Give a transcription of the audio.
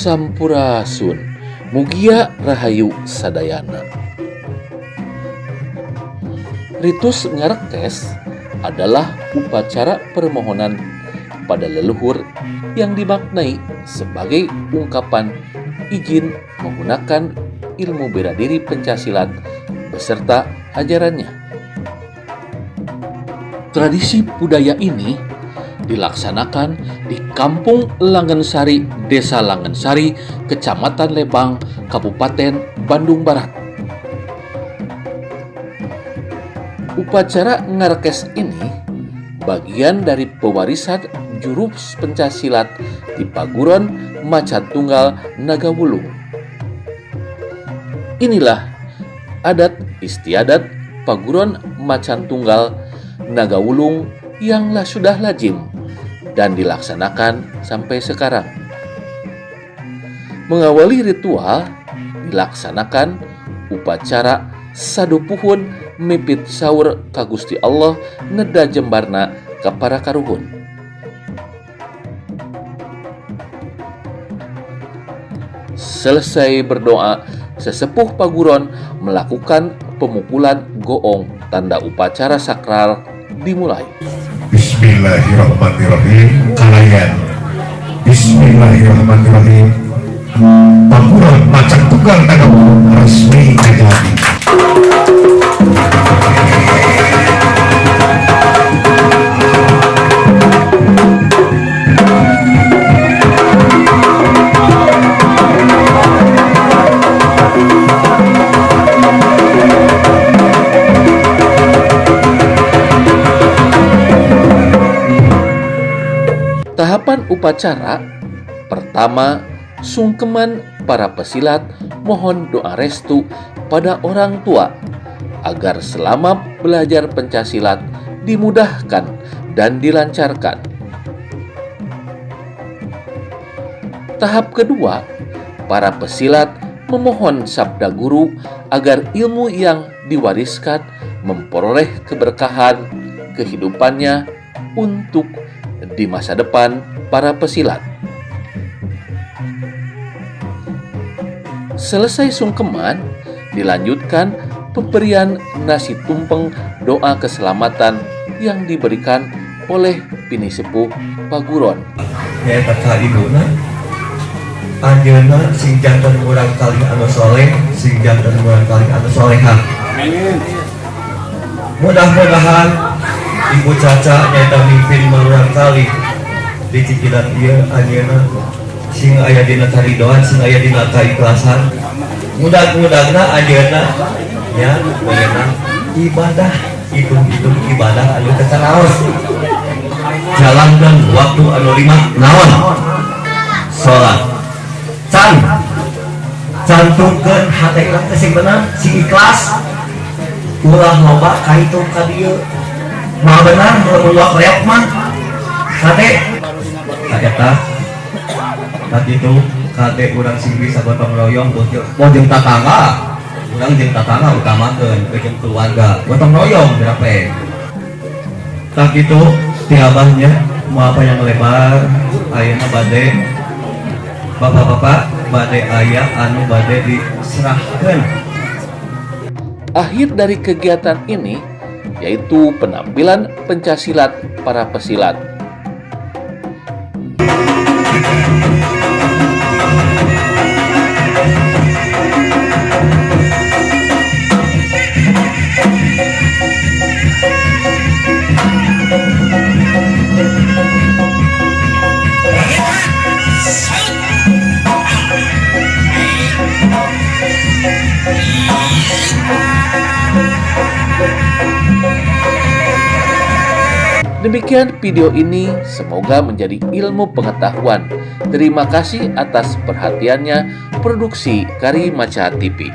Sampurasun, mugia rahayu sadayana. Ritus ngarekes adalah upacara permohonan pada leluhur yang dimaknai sebagai ungkapan izin menggunakan ilmu bela diri pencak silat beserta ajarannya. Tradisi budaya ini dilaksanakan di Kampung Langensari, Desa Langensari, Kecamatan Lebang, Kabupaten Bandung Barat. Upacara ngarekes ini bagian dari pewarisan jurus pencak silat di Paguron Macan Tunggal Nagawulung. Inilah adat istiadat Paguron Macan Tunggal Nagawulung yang sudah lazim dan dilaksanakan sampai sekarang. Mengawali ritual dilaksanakan upacara sadupuhun mipit saur ka Gusti Allah neda jembarna ka para karuhun. Selesai berdoa, sesepuh paguron melakukan pemukulan goong tanda upacara sakral dimulai. Bismillahirrahmanirrahim. Kalayan Bismillahirrahmanirrahim. Paguron Macan Tunggal Nagawulung resmi ngajadi. Tahapan upacara pertama, sungkeman para pesilat mohon doa restu pada orang tua agar selama belajar pencak silat dimudahkan dan dilancarkan. Tahap kedua, para pesilat memohon sabda guru agar ilmu yang diwariskan memperoleh keberkahan kehidupannya untuk di masa depan para pesilat. Selesai sungkeman, dilanjutkan pemberian nasi tumpeng doa keselamatan yang diberikan oleh pinisepuh Paguron. Nyaeta ka ibuna, anjeunna sing janten murang kali anu soleh, sing janten murang kali anu solehah. Mudah-mudahan Ibu Caca nyaeta mimpin murang kali di Cikidang ieu, anjeunna sing aya dina karidoan, sing aya dina kaikhlasan. Mudah-mudahan anjeunna ya meunang ibadah, hitung-hitung ibadah anu teu karaos, jalankan waktu anu lima naon salat, can cantumkeun hate urang teh sing bener, sing ikhlas, ulah loba kahitung ka dieu. Moal benar lamun luak reok mah kade eta. Tadi itu kade urang sing bisa gotong royong, boh jeung tatangga urang, jeung tatangga utamakeun, jeung keluarga gotong royong berapa. Tah kitu ti abahnya, mau apa yang lebar. Ayeuna bade bapak-bapak, bade aya anu bade diserahkan. Akhir dari kegiatan ini yaitu penampilan pencak silat para pesilat. Demikian video ini, semoga menjadi ilmu pengetahuan. Terima kasih atas perhatiannya. Produksi Karimaca TV.